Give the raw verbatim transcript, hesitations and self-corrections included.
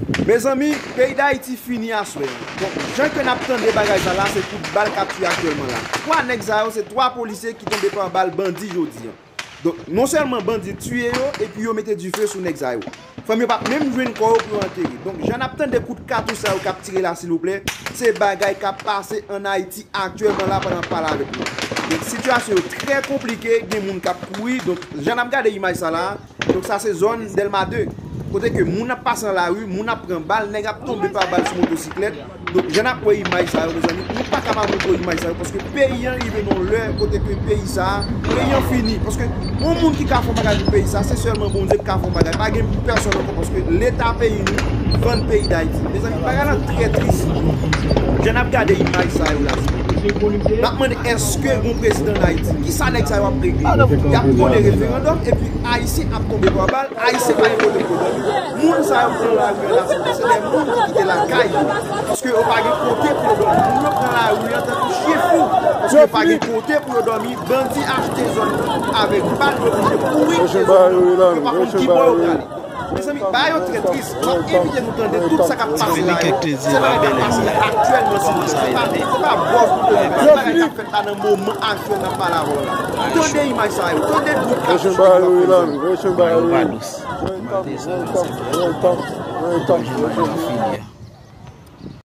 Mezanmi, peyi Dayiti fini aswè an. Donk, jan ke n ap tande bagay sa la, se kout bal k ap tiye aktyèlman la. Twa nèg sa yo, se twa polisye ki tonbe pa bal bandi jodi an. Donk, non sèlman bandi tiye yo, epi yo mete dife sou nèg sa yo. Fanmi yo p ap menm jwenn kò yo pou yo antere. Donk, jan n ap tande kout katouch sa yo k ap tire la, silvouplè, se bagay k ap pase ann Ayiti aktyèlman la pandan m ap pale avèk nou. Donk, sitiyasyon yo trè konplike, gen moun k ap kouri. Donk, jan n ap gade imaj sa la, donk, sa se zòn Dèlma de. Kote ke moun ap pase nan lari, moun ap pran bal, nèg ap tonbe pa bal sou motosiklèt. Donk, jan n ap wè imaj sa yo, mezanmi, nou pa ka pa montre w imaj sa yo, paske peyi an rive nan lè kote ke peyi sa a, peyi an fini. Paske yon moun ki ka fè yon bagay pou peyi sa, se sèlman Bondye ki ka fè yon bagay. Pa gen pèsonn ankò, paske Leta peyi nou vann peyi Dayiti. Mezanmi, bagay lan trè tris. Jan n ap gade imaj sa yo la, n ap mande, èske gon prezidan ann Ayiti? Kisa nèg sa yo ap regle? Y ap pwone referandòm, epi Ayisyen ap tonbe pa bal, Ayisyen pa gen kote pou yo dòmi. Moun sa yo pran lari an la, se de moun ki kite lakay yo. Paske yo pa gen kote pou yo dòmi. Moun yo pran lari an tankou chen fou. Paske yo pa gen kote pou yo dòmi. Bandi achte zòn nan avèk bal, yo oblije kouri kite zòn nan. Yo pa konn ki bò yo prale. Mezanmi, bagay yo trè tris. M ap envite nou tande tout sa k ap pase la yo. Se bagay k ap pase la aktyèlman, silvouplè. Se pa, se pa bòz nou tande. Se bagay k ap fèt la nan moman aktyèl n ap pale avè w la. Tande imaj sa yo. Tande bri katouch yo k ap fè. Yo pa dous. Maten sa, se manje bagay yo fini a.